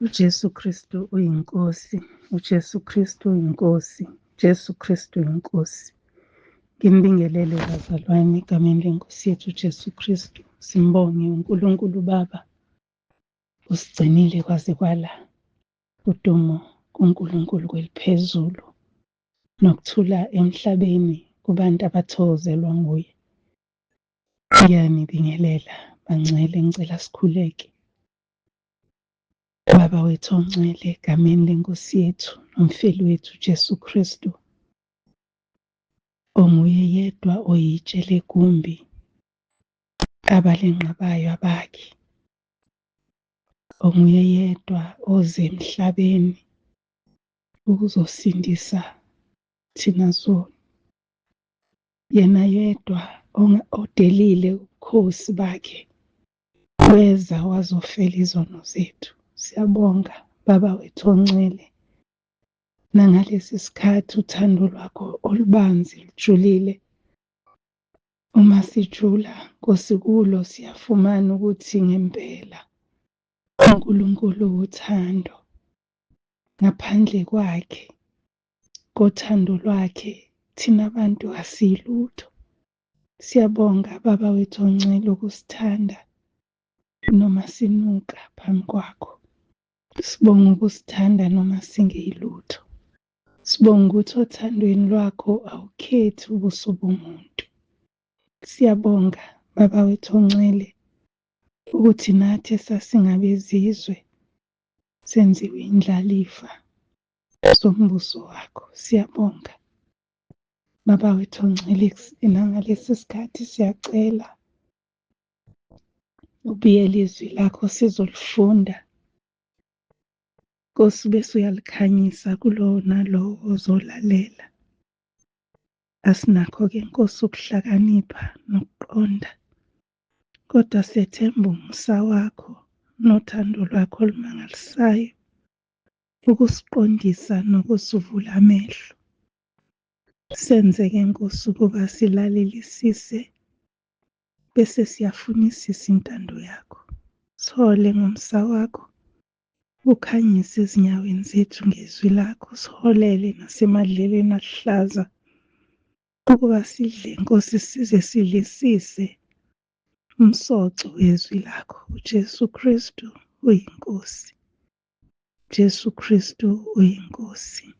UJesu Kristu uyiNkosi, uJesu Kristu uyiNkosi, uJesu Kristu uyiNkosi. Nginibingelele bazalwane egameni lenkosi yethu uJesu Kristu. Simbonge uNkulunkulu Baba usigcinile kwaze kwala. Udumo kuNkulunkulu kweliphezulu nokuthula emhlabeni kubantu abathokozelwa nguye. Ngiyanibingelela bangcwele, ngicela sikhuleke. Baba wethu ongcwele, egameni lenkosi yethu nomfeli wethu Jesu Kristu, onguye yedwa oyitshe legumbi abalenqabayo abakhe, onguye yedwa oze emhlabeni ukuzosindisa thina zoni, yena yedwa odelile ubukhosi bakhe weza wazofela izono zethu. Siyabonga Baba wethu ongcwele, nangalesi sikhathi uthando lwakho olubanzi lujulile. Uma sijula Nkosi kulo siyafumana ukuthi ngempela uNkulunkulu uthando. Ngaphandle kwakhe, kothando lwakhe, thina bantu asilutho. Siyabonga Baba wethu ongcwele ukusithanda noma sinuka phambi kwakho. Sibonga ukusithanda noma singeyilutho. Sibonga ukuthi othandweni lwakho awukhethi ubuso bomuntu. Siyabonga Baba wethu ongcwele ukuthi nathi esasingabezizwe senziwe indlalifa zombuso wakho. Siyabonga Baba wethu ongcwele, nangalesi sikhathi siyacela ubiyele izwi lakho sizolifunda. Nkosi bese uyalikhanyisa kulowo nalowo ozolalela. Asinakho-ke Nkosi ukuhlakanipha nokuqonda, kodwa sethemba umusa wakho nothando lwakho olumangalisayo ukusiqondisa nokusivula amehlo. Senzeke Nkosi ukuba silalelisise bese siyafunisisa intando yakho. Sihole ngomsa wakho, ukhanyise ezinyaweni zethu ngezwi lakho, siholele nasemadlelweni aluhlaza ukuba sidle Nkosi size sidlisise umsoco wezwi lakho. UJesu Kristu uyiNkosi. Jesu Kristu uyiNkosi.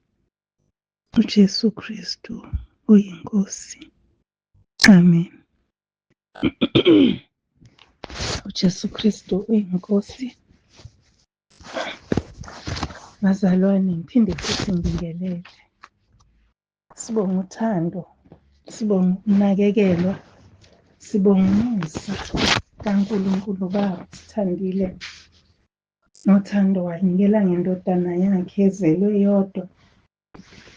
UJesu Kristu uyiNkosi. Amen. UJesu Kristu uyiNkosi. Bazalwane, ngiphinde futhi ngibingelele. Sibonga uthando, sibonga ukunakekelwa, sibonga umusa kaNkulunkulu Baba sithandile. Ngothando wanikela ngendodana yakhe ezelwe yodwa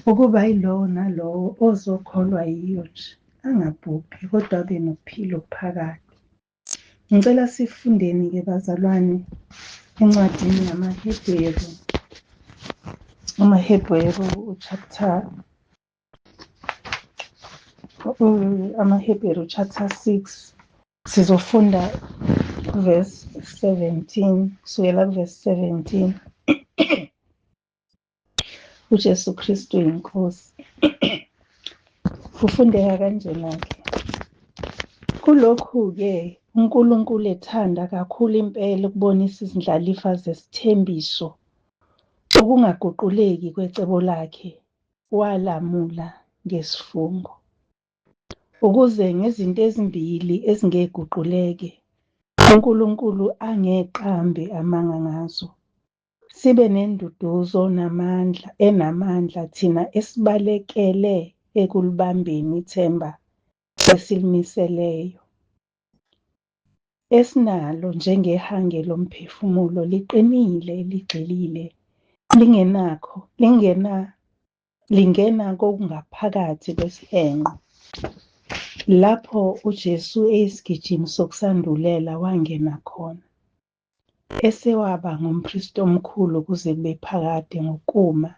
ukuba yilowo nalowo ozokholwa yiyo nje angabhubhi kodwa abe nokuphila okuphakade. Ngicela sifundeni-ke bazalwane encwadini yamaHebheru, amaHebheru chapter amaHebheru chapter 6 sizofunda verse 17 kusukela kuverse 17. UJesu Kristu yiNkosi. Kufundeka kanjena-ke. Kulokhu-ke uNkulunkulu ethanda kakhulu impela ukubonisa izindlalifa zesithembiso ukungaguquleki kwecebo lakhe, walamula ngesifungo. Ukuze ngezinto ezimbili ezingeguquleke uNkulunkulu angeqambe amanga ngazo, sibe nenduduzo namandla enamandla thina esibalekele ekulibambeni ithemba esilimiseleyo. Esinalo njengehange lomphefumulo liqinile ligxilile lingenakho lingena lingena kokungaphakathi kwesihenqo. Lapho uJesu eyisigijimi sokusandulela wangena khona, esewaba ngumpristi omkhulu kuze kube phakade ngokuma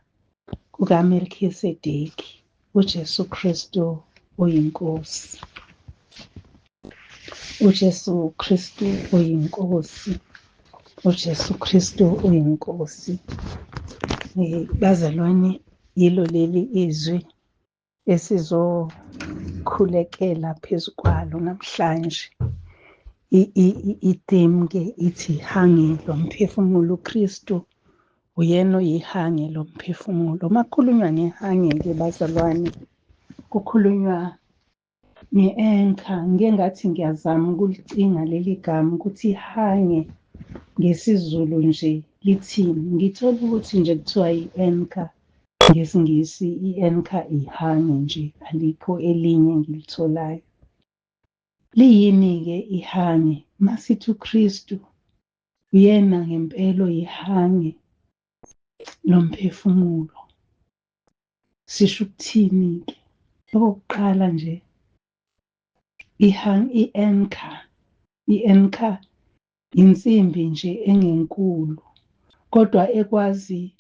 kukaMelkisedeki. UJesu Kristu uyiNkosi. UJesu Kristu uyiNkosi. uJesu Kristu uyiNkosi. Bazalwane, yilo leli izwi esizokhulekela phezu kwalo namhlanje. I-theme ke ithi ihange lomphefumulo. uKristu uyena oyihange lomphefumulo. Uma kukhulunywa ngehange-ke bazalwane, kukhulunywa nge-anchor. Ngike ngathi ngiyazama ukulicinga leli gama ukuthi ihange ngesiZulu nje lithini. Ngithola ukuthi nje kuthiwa i-anchor ngesiNgisi, i-anchor ihange nje, alikho elinye engilitholayo. Liyini-ke ihange? Masithi uKristu uyena ngempela oyihange lomphefumulo, sisho ukuthini-ke? Okokuqala nje, i-anchor, i-anchor insimbi nje engenkulu kodwa ekwazi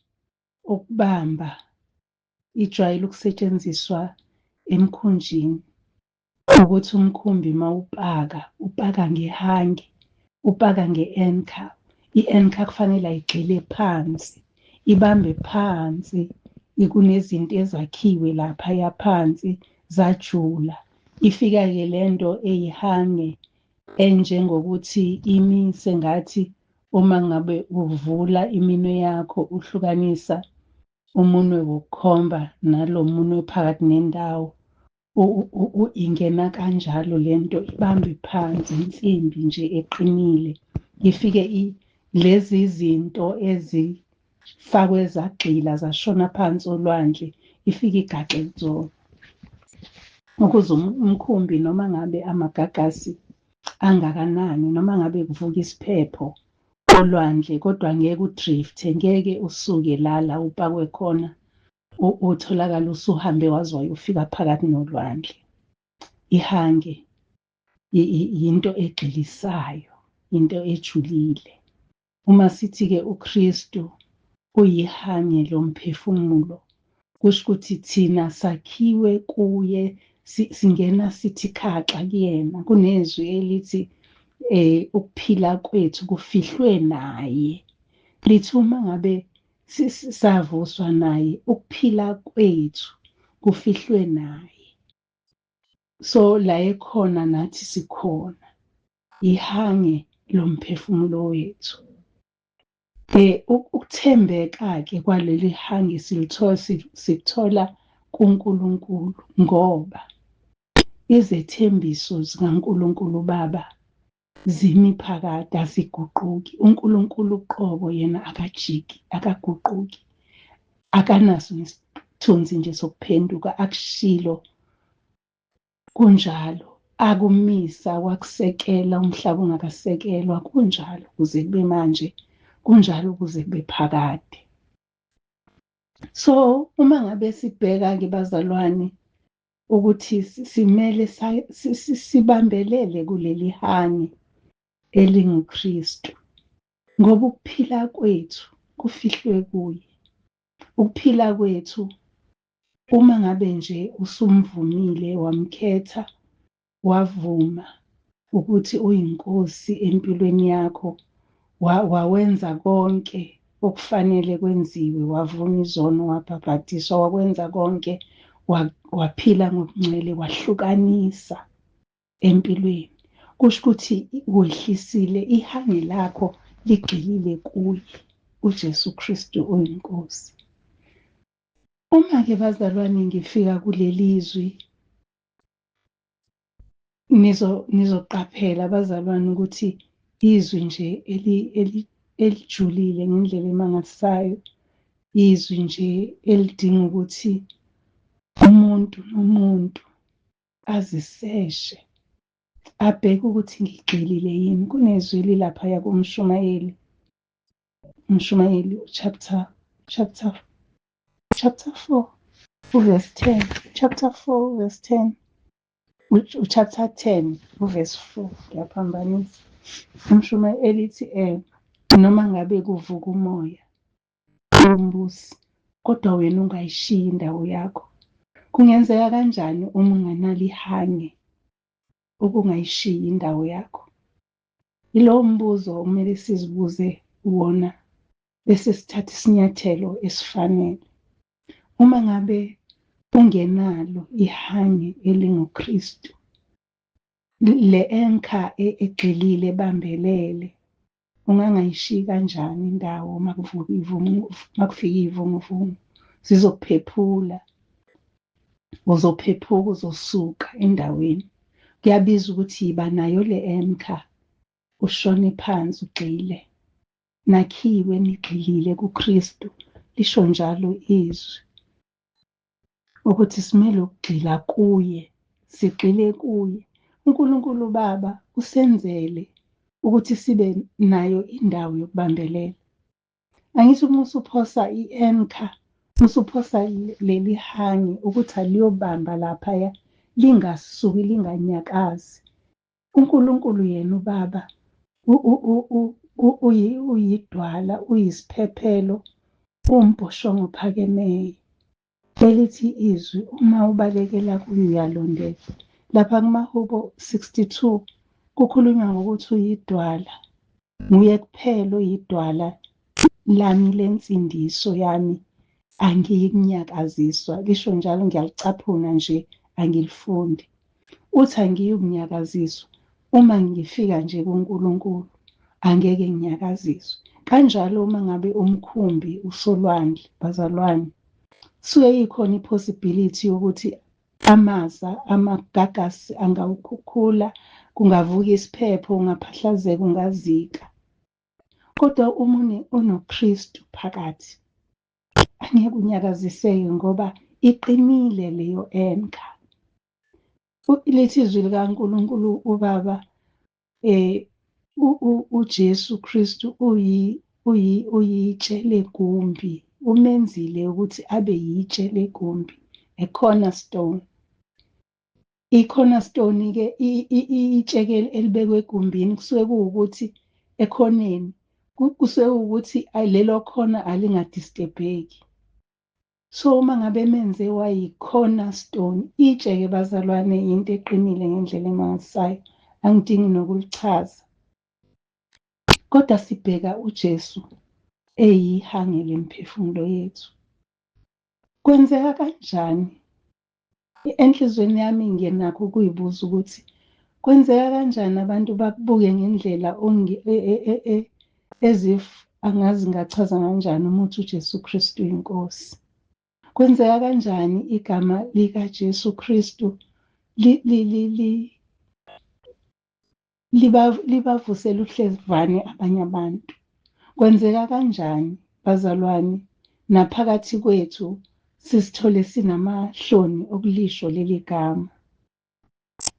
ukubamba, ijwayele ukusetshenziswa emkhunjini ukuthi umkhumbi mawupaka, upaka ngehange, upaka nge-anchor. I-anchor kufanele ayigxile phansi, ibambe phansi, kunezinto ezakhiwe laphaya phansi zajula. Ifika-ke lento eyihange enjengokuthi imise ngathi uma ngabe uvula iminwe yakho uhlukanisa umunwe wokukhomba nalo munwe phakathi nendawo, ingena kanjalo lento, ibambe phansi, insimbi nje eqinile. Ifike lezi zinto ezifakwe zagxila zashona phansi olwandle, ifike igaxe kuzona ukuze umkhumbi noma ngabe amagagasi angakanani, noma ngabe kuvuka isiphepho olwandle, kodwa ngeke udrift, ngeke usuke la upakwe khona, utholakala usuhambe waze wayofika phakathi nolwandle. Ihange yinto egxilisayo, into ejulile. Uma sithi-ke uKristu uyihange lomphefumulo, kusho ukuthi thina sakhiwe kuye, singena sithi khaxa kuyena. Kunezwi elithi ukuphila kwethu kufihlwe naye. Lithi uma ngabe savuswa naye, ukuphila kwethu kufihlwe naye. So la ekhona nathi sikhona. Ihange lomphefumulo wethu. Ukuthembeka-ke kwaleli hange sikuthola kuNkulunkulu, ngoba izethembiso zikaNkulunkulu Baba zimi phakade, aziguquki. uNkulunkulu uqobo yena akajiki, akaguquki, akanaso nesithunzi nje sokuphenduka. Akushilo kunjalo, akumisa wakusekela umhlaba ungakasekelwa, kunjalo kuze kube manje, kunjalo kuze kube phakade. So uma ngabe sibheka-ke bazalwane ukuthi simele sibambelele kuleli hange elinguKristu, ngoba ukuphila kwethu kufihlwe kuye. Ukuphila kwethu, uma ngabe nje usumvumile, wamkhetha, wavuma ukuthi uyinkosi empilweni yakho, wawenza konke okufanele kwenziwe, wavuma izono, wabhabhadiswa, wakwenza konke, waphila ngobungcwele, wahlukanisa empilweni, kusho ukuthi wehlisile ihange lakho, ligxilile kuye uJesu Kristu uyiNkosi. Uma-ke bazalwane ngifika kuleli zwi, nizoqaphela bazalwane ukuthi izwi nje elijulile ngendlela emangalisayo, izwi nje elidinga ukuthi umuntu nomuntu aziseshe, abheke ukuthi ngigxilile yini. Kunezwi elilaphaya kumshumayeli, umshumayeli chapter 4 uverse 10, chapter 4 verse 10, chapter 10 uverse 4, ngiyaphambanisa. Umshumayeli elithi noma ngabe kuvuka umoya wombusi, kodwa wena ungayishiyi indawo yakho. Kungenzeka kanjani uma ungenalo ihange ukungayishiyi indawo yakho? Yilowo mbuzo okumele sizibuze wona bese sithatha isinyathelo esifanele. Uma ngabe ungenalo ihange elinguKristu, le anchor egxilile ebambelele, ungangayishiyi kanjani indawo uma kuvuka makufika iy'vunguvungu, zizokuphephula. Uzophephuka, uzosuka endaweni. Kuyabiza ukuthi yiba nayo le anchor, ushone phansi ugxile. Nakhiwe nigxilile kuKristu, lisho njalo izwi ukuthi simele ukugxila kuye, sigxile kuye. UNkulunkulu uBaba usenzele ukuthi sibe nayo indawo yokubambelela. Angithi uma usuphosa i-anchor, usuphosa leli hangi ukuthi aliyobamba laphaya, lingasuki, linganyakazi. UNkulunkulu yena uBaba uyidwala, uyisiphephelo, uwumbhoshongo ophakemeyo. Elithi izwi uma ubalekela kuye uyalondeka. Lapha kumaHubo 62 kukhulunywa ngokuthi uyidwala. Nguye kuphela oyidwala lami lensindiso yami, angiyikunyakaziswa. Lisho njalo, ngiyalicaphuna nje, angilifundi. Uthi angiyukunyakaziswa uma ngifika nje kuNkulunkulu, angeke nginyakaziswe. Kanjalo uma ngabe umkhumbi usolwandle, bazalwane, suke ikhona i-possibility yokuthi amaza, amagagasi angawukhukhula, kungavuka isiphepho, ungaphahlazeka, ungazika. Kodwa uma unoKristu phakathi, angeke unyakaziseke ngoba iqinile leyo anchor. Lithi izwi likaNkulunkulu uBaba, uJesu Kristu uyitshe legumbi, umenzile ukuthi abe yitshe legumbi, a cornerstone. I-cornerstone-ke itshe ke elibekwe egumbini kusuke kuwukuthi ekhoneni, kusuke kuwukuthi lelo khona alingadisturbeki. So uma ngabe menze wayi-cornerstone, itshe-ke bazalwane yinto eqinile ngendlela emangalisayo, angidingi nokulichaza. Kodwa sibheka uJesu eyihange lemphefumulo yethu. Kwenzeka kanjani? Enhliziyweni yami nginakho ukuyibuza ukuthi kwenzeka kanjani abantu bakubuke ngendlela as if angazi ngachaza kanjani uma uthi uJesu Kristu inkosi. Kwenzeka kanjani igama likaJesu Kristu libavusela uhlevane abanye abantu? Kwenzeka kanjani bazalwane naphakathi kwethu sisithole sinamahloni okulisho leli gama?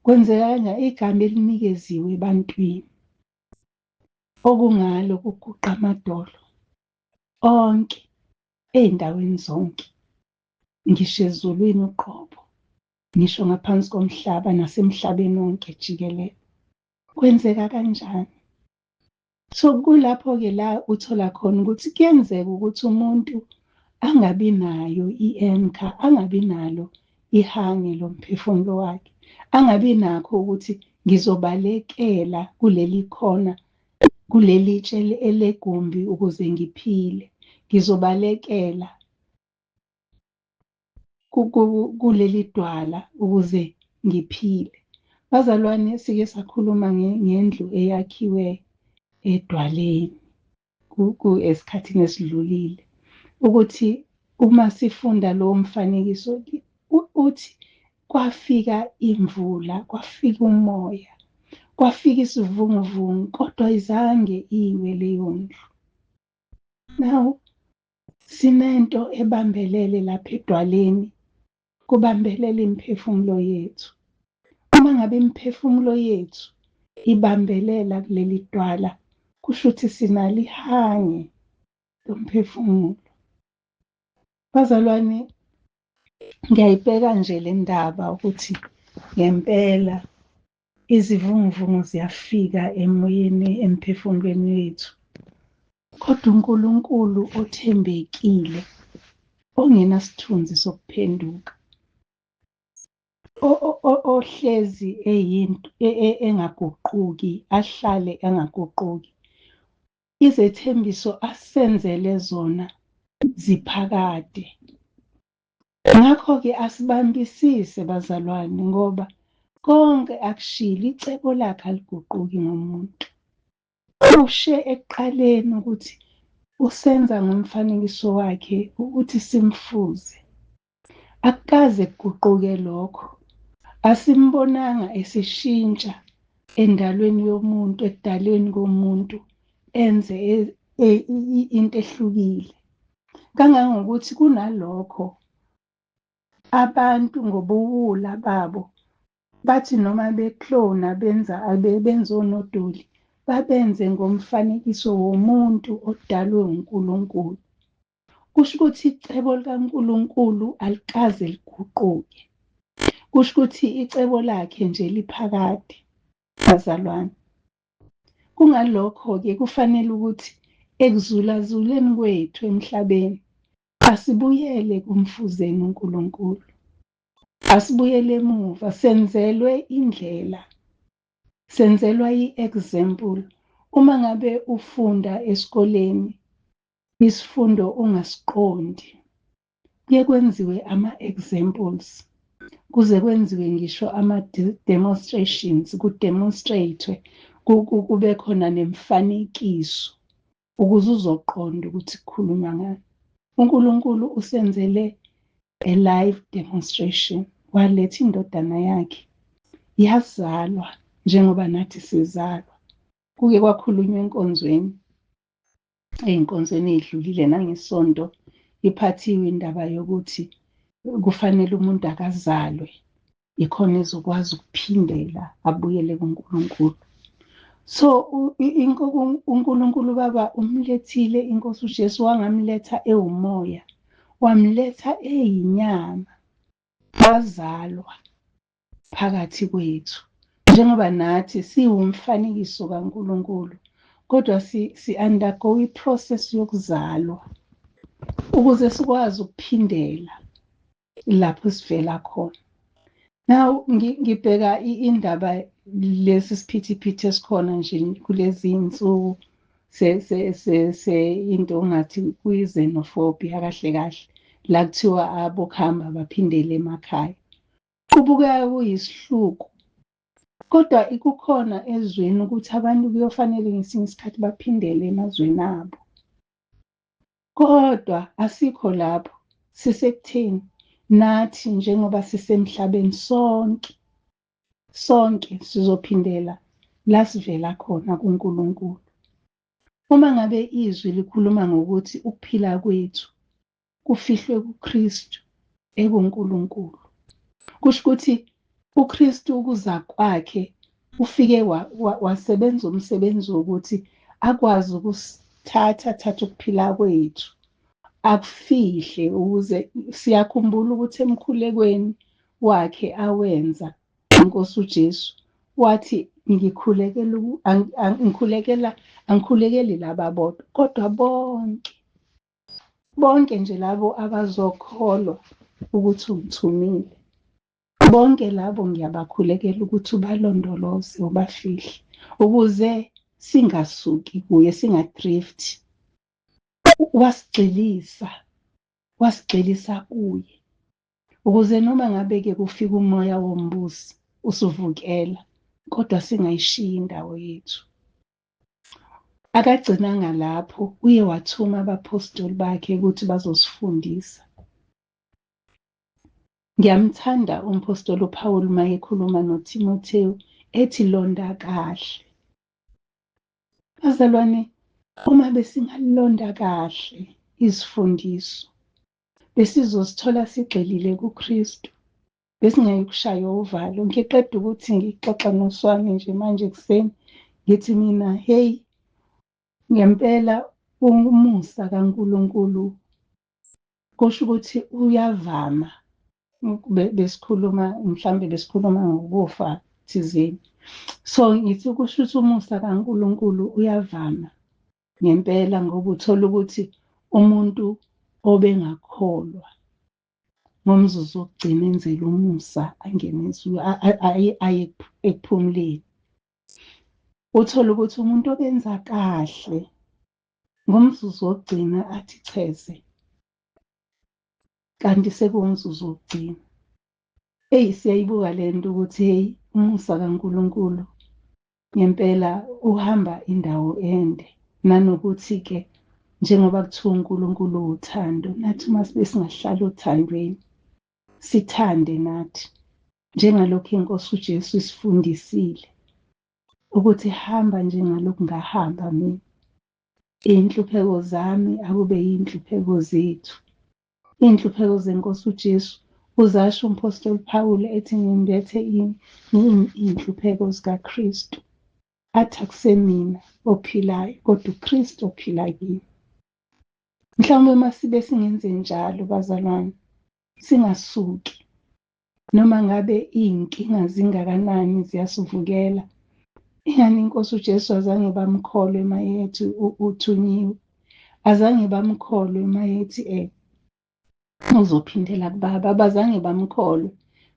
Kwenzeka kanjani igama elinikeziwe ebantwini okungalo kuguqa amadolo onke ey'ndaweni zonke, ngisho ezulwini uqobo, ngisho ngaphansi komhlaba nasemhlabeni wonke jikelele. Kwenzeka kanjani? So kulapho-ke la uthola khona ukuthi kuyenzeka ukuthi umuntu angabi nayo i-anchor, angabi nalo ihange lomphefumulo wakhe, angabi nakho ukuthi ngizobalekela kuleli khona, kuleli tshe elegumbi ukuze ngiphile, ngizobalekela kuleli dwala ukuze ngiphile. Bazalwane, sike sakhuluma ngendlu eyakhiwe edwaleni esikhathini esidlulile, ukuthi uma sifunda lowo mfanekiso uthi kwafika imvula, kwafika umoya, kwafika isivunguvungu, kodwa izange iwe leyo ndlu. Now sinento ebambelele lapha edwaleni, kubambelela imiphefumulo yethu. Uma ngabe imiphefumulo yethu ibambelela kuleli dwala, kusho ukuthi sinalo ihange lomphefumulo. Bazalwane, ngiyayibheka nje le ndaba ukuthi ngempela izivunguvungu ziyafika emoyeni, emphefumulweni wethu. Kodwa uNkulunkulu othembekile, ongenasithunzi sokuphenduka, ohlezi eyinto engaguquki, ahlale engaguquki. Izethembiso asenzele zona ziphakade. Ngakho-ke asibambisise bazalwane ngoba konke akushilo, icebo lakhe aliguquki ngomuntu. Ushe ekuqaleni ukuthi usenza ngomfanekiso wakhe ukuthi simfuze. Akukaze kuguquke lokho. Asimbonanga esishintsha endalweni yomuntu, ekudalweni komuntu enze into ehlukile. Kangangokuthi kunalokho abantu ngobuwula babo bathi noma beklona benza benza onodoli babenze ngomfanekiso womuntu odalwe uNkulunkulu. Kusho ukuthi icebo likaNkulunkulu alikaze liguquke. Kusho ukuthi icebo lakhe nje liphakade, bazalwane. Kungalokho-ke kufanele ukuthi ekuzulazuleni kwethu emhlabeni asibuyele kumfuzeni uNkulunkulu. Asibuyele emuva, senzelwe indlela, senzelwa i-example. Uma ngabe ufunda esikoleni isifundo ungasiqondi, kuye kwenziwe ama-examples, kuze kwenziwe ngisho ama-demonstrations, ku-demonstrate-we, kube khona nemifanekiso ukuze uzoqonda ukuthi kukhulunywa ngani. UNkulunkulu usenzele a live demonstration, waletha indodana yakhe yazalwa njengoba nathi sizalwa. Kuke kwakhulunywa enkonzweni, ey'nkonzweni ey'dlulile nangesonto iphathiwe indaba yokuthi kufanele umuntu akazalwe ikhona ezokwazi ukuphindela abuyele kuNkulunkulu. So uNkulunkulu Baba umlethile inkosi uJesu, wangamletha ewumoya, wamletha eyinyama, wazalwa phakathi kwethu njengoba nathi siwumfanekiso kaNkulunkulu, kodwa si undergo i-process yokuzalwa ukuze sikwazi ukuphindela lapho sivela khona. Now ngibheka indaba lesi siphithiphithi esikhona nje kulezi insuku se se se se into ongathi kuyi-xenophobia kahle kahle, la kuthiwa abokuhamba baphindele emakhaya. Kubukeka kuyisihluku, kodwa kukhona ezweni ukuthi abantu kuyofanele ngesinye isikhathi baphindele emazweni abo. Kodwa asikho lapho, sisekutheni nathi njengoba sisemhlabeni sonke, sonke sizophindela la sivela khona kuNkulunkulu. Uma ngabe izwi likhuluma ngokuthi ukuphila kwethu kufihlwe kuKristu ekuNkulunkulu, kusho ukuthi uKristu ukuza kwakhe ufike wasebenza umsebenzi wokuthi akwazi ukusithatha thatha ukuphila kwethu akufihle, ukuze siyakhumbula ukuthi emkhulekweni wakhe awenza inkosi uJesu wathi ngikhulekela ngikhulekela angikhulekeli laba bodwa kodwa bonke, bonke nje labo abazokholwa ukuthi ungithumile, bonke labo ngiyabakhulekela ukuthi ubalondoloze ubafihle ukuze singasuki kuye, singadrift. Wasigxilisa, wasigxilisa kuye ukuze noma ngabe ke kufika umoya wombusi usuvukela, kodwa singayishiyi indawo yethu. Akagcinanga lapho, uye wathuma abaphostoli bakhe ukuthi bazosifundisa. Ngiyamthanda umphostoli uPaul uma ekhuluma noThimothewu ethi londa kahle. Bazalwane, uma besingalonda kahle izifundiso, besizosithola sigxilile kuKristu, besingeke kushaywe uvalo. Ngiqeda ukuthi ngixoxa noswami nje manje ekuseni, ngithi mina hey, ngempela umusa kaNkulunkulu kusho ukuthi uyavama. Besikhuluma mhlambe besikhuluma ngokufa thizeni, so ngithi kusho ukuthi umusa kaNkulunkulu uyavama ngempela, ngoba uthola ukuthi umuntu obengakholwa ngomzuzu wokugcina enzele umusa angene aye ekuphumuleni. Uthole ukuthi umuntu obenza kahle Ngomzuzu wokugcina athi cheze, kanti sekuwumzuzu wokugcina. Eyi, siyayibuka le nto ukuthi hey, umusa kaNkulunkulu ngempela uhamba indawo ende, nanokuthi-ke njengoba kuthiwa uNkulunkulu uthando, nathi uma sibe singahlala othandweni, sithande nathi njengalokhu iNkosi uJesu isifundisile ukuthi hamba njengalokhu ngahamba mina. Iy'nhlupheko zami akube yiy'nhlupheko zethu. Iy'nhlupheko zeNkosi uJesu uzasho uMphostoli Pawulu ethi ngimbethe iy'nhlupheko zikaKristu. Athi akusemina ophilayo kodwa uKristu ophila kimi. Mhlawumbe uma sibe singenze njalo bazalwane, singasuki noma ngabe iy'nkinga zingakanani ziyasivukela. Ingani iNkosi uJesu azange bamkholwe mayethi uthunyiwe, azange bamkholwe mayethi uzophindela kubaba, abazange bamkholwe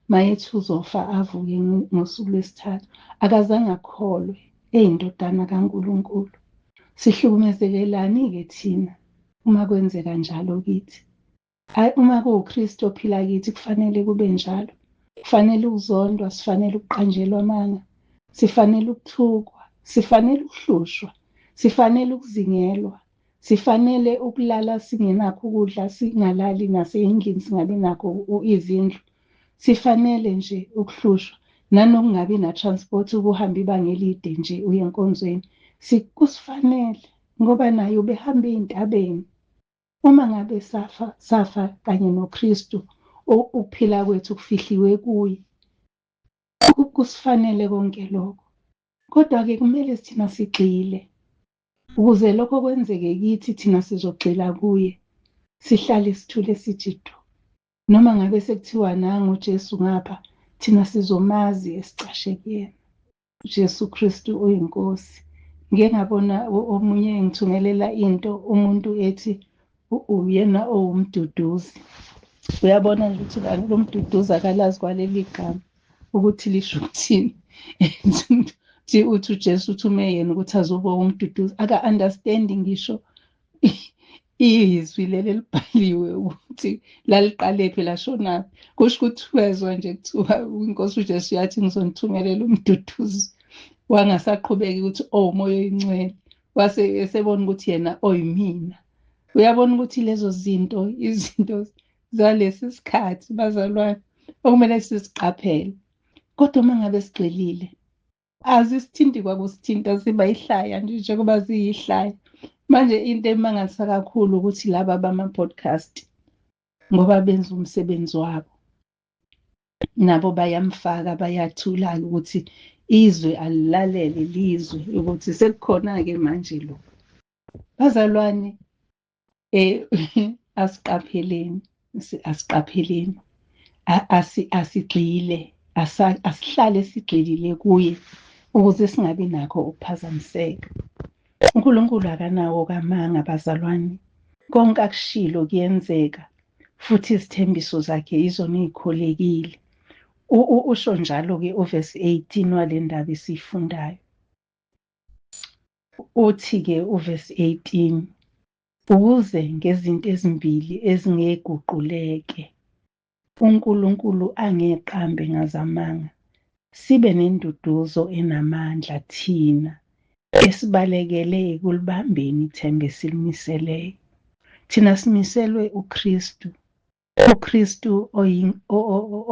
mayethi uzofa avuke ngosuku lwesithathu, akazange akholwe eyindodana kaNkulunkulu. Sihlukumezekelani-ke thina uma kwenzeka njalo kithi? Uma kuwuKristu ophila kithi kufanele kube njalo. Kufanele ukuzondwa, sifanele ukuqanjelwa amanga, sifanele ukuthukwa, sifanele ukuhlushwa, sifanele ukuzingelwa, sifanele ukulala singenakho ukudla, singalali nasendlini singabi nakho izindlu. Sifanele nje ukuhlushwa nanokungabi na-transport, ukuhamba ibanga elide nje uye enkonzweni. Kusifanele ngoba naye ubehamba ey'ntabeni. Uma ngabe safa, safa kanye noKristu, ukuphila kwethu kufihliwe kuye. Kusifanele konke lokho. Kodwa-ke kumele thina sigxile ukuze lokho kwenzeke kithi, thina sizogxila kuye, sihlale sithule sithi du. Noma ngabe sekuthiwa nangu uJesu ngapha, thina sizomazi esicashe kuyena. uJesu Kristu uyiNkosi. Ngike ngabona omunye engithumelela into, umuntu ethi uyena owumduduzi. Uyabona nje ukuthi lo mduduzi akalazi kwaleli gama ukuthi lisho ukuthini. Uthi uJesu uthume yena ukuthi azoba umduduzi, aka-understandi ngisho izwi leli elibhaliwe ukuthi laliqalephi lashonaphi. Kusho ukuthi wezwa nje kuthiwa iNkosi uJesu yathi ngizonithumelela umduduzi, wangasaqhubeki ukuthi oh uMoya oyiNgcwele, wase esebona ukuthi yena oyimina. Uyabona ukuthi lezo zinto, izinto zalesi sikhathi bazalwane okumele siziqaphele. Kodwa uma ngabe sigxilile, azisithinti kwakusithinta, siba ihlaya nje njengoba siyihlaya. Manje into emangalisa kakhulu ukuthi laba bama-podcast, ngoba benza umsebenzi wabo, nabo bayamfaka, bayathula-ke ukuthi izwe alilalele lizwe ukuthi sekukhona-ke manje lo. Bazalwane, asiqapheleni, asiqapheleni, asigxile, asihlale sigxilile kuye ukuze singabi nakho ukuphazamiseka. uNkulunkulu akanawo kamanga bazalwane, konke akushilo kuyenzeka futhi izithembiso zakhe izona ey'kholekile. Usho njalo-ke uvesi 18 wale ndaba esiyifundayo. Uthi-ke uvesi 18, ukuze ngezinto ezimbili ezingeguquleke uNkulunkulu angeqambe ngazamanga, sibe nenduduzo enamandla thina esibalekele ekulibambeni ithemba esilimiseleyo. Thina simiselwe uKristu, uKristu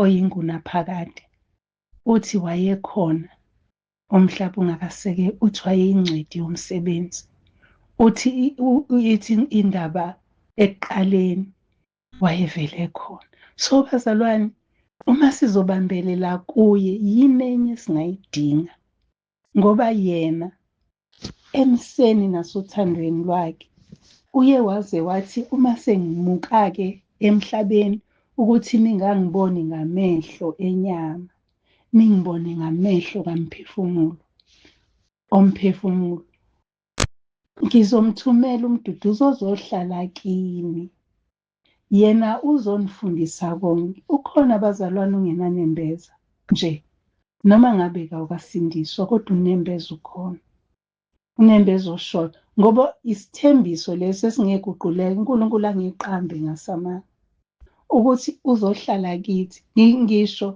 oyingunaphakade. Uthi wayekhona umhlaba ungakaseke, uthi wayeyingcweti yomsebenzi. Uthi ithi indaba ekuqaleni wayevele khona. So bazalwane, uma sizobambelela kuye, yini enye esingayidinga? Ngoba yena emseni nasothandweni lwakhe uye waze wathi uma sengimuka-ke emhlabeni ukuthi ningangiboni ngamehlo enyama, ningibone ngamehlo kamphefumulo, omphefumulo. Ngizomthumela umduduzi ozohlala kini. Yena uzonifundisa konke. Ukhona abazalwane ongenanembeza nje, noma ngabe kawukasindiswa kodwa unembeza ukhona. Unembeza oshoyo ngoba isithembiso lesi esingeguquleke, uNkulunkulu angiqambe ngasamanga ukuthi uzohlala kithi. Ngisho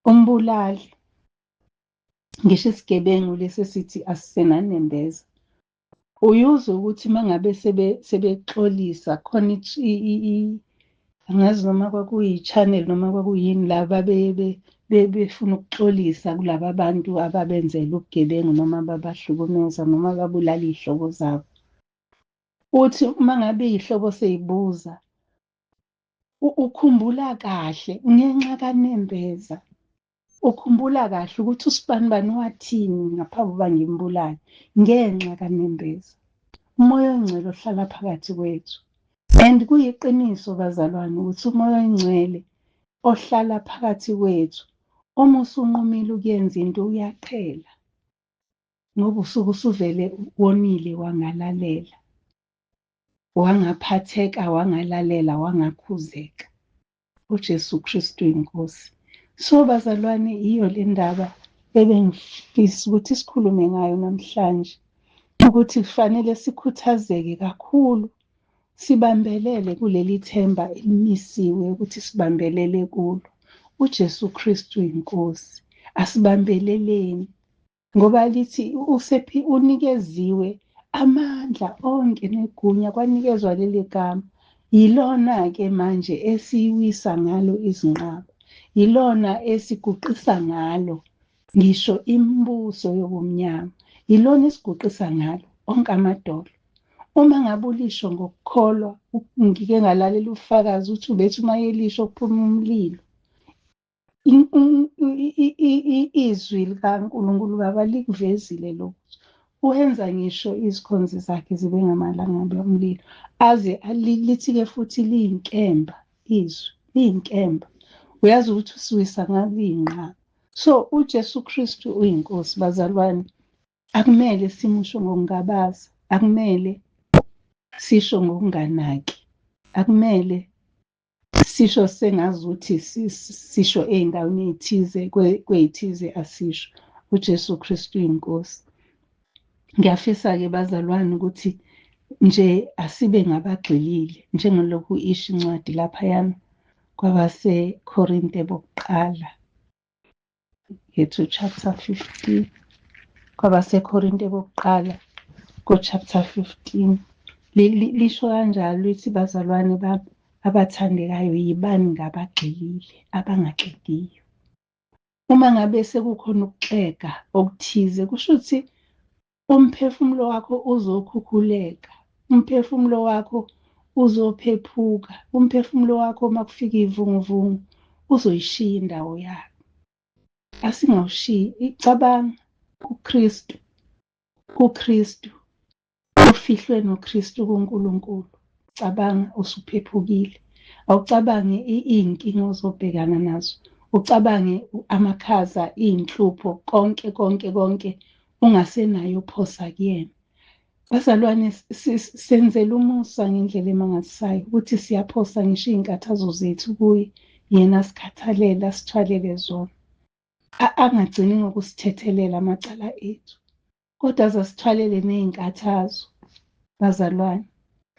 umbulali, ngisho isigebengu lesi esithi asisenanembeza, uyuzwe ukuthi uma ngabe sebexolisa khona, angazi noma kwakuyi-channel noma kwakuyini, la befuna ukuxolisa kulaba bantu ababenzela ubugebengu noma babahlukumeza noma babulala iy'hlobo zabo. Uthi uma ngabe iy'hlobo sey'buza, ukhumbula kahle ngenxa kanembeza, ukhumbula kahle ukuthi usibanibani wathini ngaphambi kokuba ngimbulale, ngenxa kanembeza. Umoya oNgcwele ohlala phakathi kwethu. And kuyiqiniso bazalwane ukuthi umoya oNgcwele ohlala phakathi kwethu, uma usunqumile ukuyenza into uyaqhela, ngoba usuke usuvele wonile wangalalela, wangaphatheka, wangalalela, wangakhuzeka. UJesu Kristu inkosi. So bazalwane, iyo le ndaba ebengifisa ukuthi sikhulume ngayo namhlanje, ukuthi kufanele sikhuthazeke kakhulu, sibambelele kuleli themba elimisiwe ukuthi sibambelele kulo. UJesu Kristu inkosi. Asibambeleleni ngoba lithi usephi unikeziwe amandla onke negunya, kwanikezwa leli gama. Yilona-ke manje esiwisa ngalo izinqaba, yilona esiguqisa ngalo ngisho imibuso yobumnyama, yilona esiguqisa ngalo onke amadolo. Uma ngabe ulisho ngokukholwa, ngike ngalalela ufakazi uthi ubethi uma elisho kuphuma umlilo. Izwi likaNkulunkulu Baba likuvezile lokhu. Wenza ngisho izikhonzi zakhe zibe ngamalangabi omlilo, aze lithi-ke futhi liyinkemba, izwi liyinkemba. Uyazi ukuthi usiwisa ngalo iy'nqaba. So uJesu Kristu uyinkosi bazalwane, akumele simusho ngokungabaza, akumele sisho ngokunganaki, akumele sisho sengazuthi sisho ey'ndaweni ey'thize, kwey'thize asisho. UJesu Kristu uyinkosi. Ngiyafisa-ke bazalwane ukuthi nje asibe ngabagxilile njengalokhu isho incwadi laphayana kwabaseKorinte bokuqala yethu chapter 15, kwabaseKorinte bokuqala ko-chapter 15 lisho kanjalo lithi bazalwane bami abathandekayo, yibani ngabagxilile abangaxegiyo. Uma ngabe sekukhona ukuxega okuthize, kusho ukuthi umphefumulo wakho uzokhukhuleka, umphefumulo wakho uzophephuka, umphefumulo wakho uma kufika ivunguvungu uzoyishiya indawo yakho. Asingawushiyi, icabanga kuKristu, kuKristu, ufihlwe noKristu kuNkulunkulu. Cabanga usuphephukile, awucabange iy'nkinga ozobhekana nazo, ucabange amakhaza, iy'nhlupho, konke konke konke ungasenayo uphosa kuyena. Bazalwane, senzela umusa ngendlela emangalisayo ukuthi siyaphosa ngisho iy'nkathazo zethu kuye, yena asikhathalele, asithwalele zona. Angagcini ngokusithethelela amacala ethu, kodwa aze asithwalele ney'nkathazo. Bazalwane,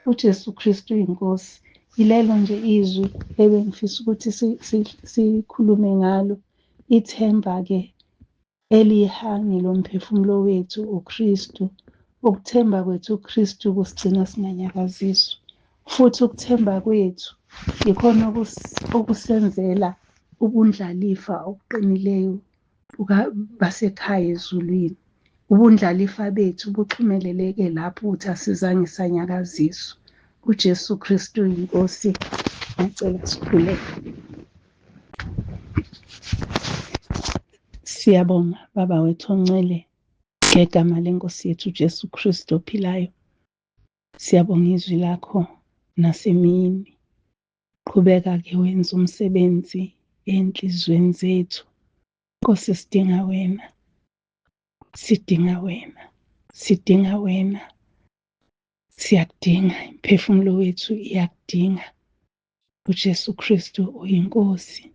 uJesu Kristu uyinkosi. Yilelo nje izwi ebengifisa ukuthi sikhulume ngalo. Ithemba-ke eliyihange lomphefumulo wethu uKristu. Ukuthemba kwethu uKristu kusigcina singanyakaziswa, futhi ukuthemba kwethu yikhona okusenzela ubundlalifa obuqinileyo basekhaya ezulwini. Ubundlalifa bethu buxhumeleleke lapho ukuthi asizange sanyakaziswa. UJesu Kristu uyinkosi. Ngiyacela sikhuleke. Siyabonga Baba wethu oncele ngegama lenkosi yethu uJesu Kristu ophilayo. Siyabonga izwi lakho nasemini. Qhubeka-ke wenze umsebenzi enhliziyweni zethu. Nkosi, sidinga wena, sidinga wena, sidinga wena, siyakudinga, imiphefumulo wethu iyakudinga. UJesu Kristu uyinkosi,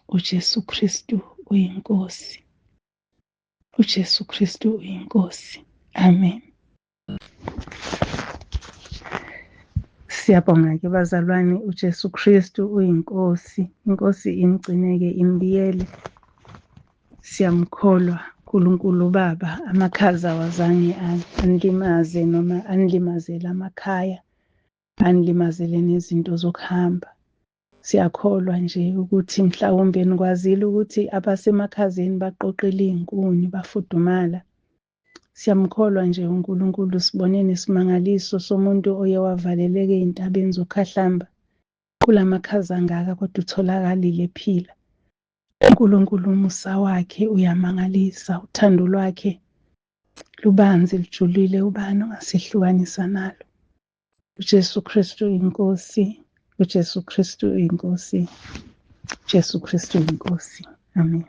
uJesu Kristu uyinkosi, uJesu Kristu uyinkosi. Amen. Siyabonga-ke bazalwane, uJesu Kristu uyiNkosi. INkosi imgcine-ke imbiyele. Siyamkholwa uNkulunkulu uBaba, amakhaza awazange anilimaze noma anilimazele amakhaya, anilimazele nezinto zokuhamba. Siyakholwa nje ukuthi mhlawumbe nikwazile ukuthi abasemakhazeni baqoqile iy'nkuni bafudumala. Siyamkholwa nje uNkulunkulu, sibone nesimangaliso somuntu oye wavaleleka ey'ntabeni zoKhahlamba kulamakhaza angaka kodwa utholakalile ephila. uNkulunkulu umusa wakhe uyamangalisa, uthando lwakhe lubanzi lujulile, ubani ongasehlukanisa nalo. uJesu Kristu inkosi, uJesu Kristu inkosi, uJesu Kristu inkosi. Amen.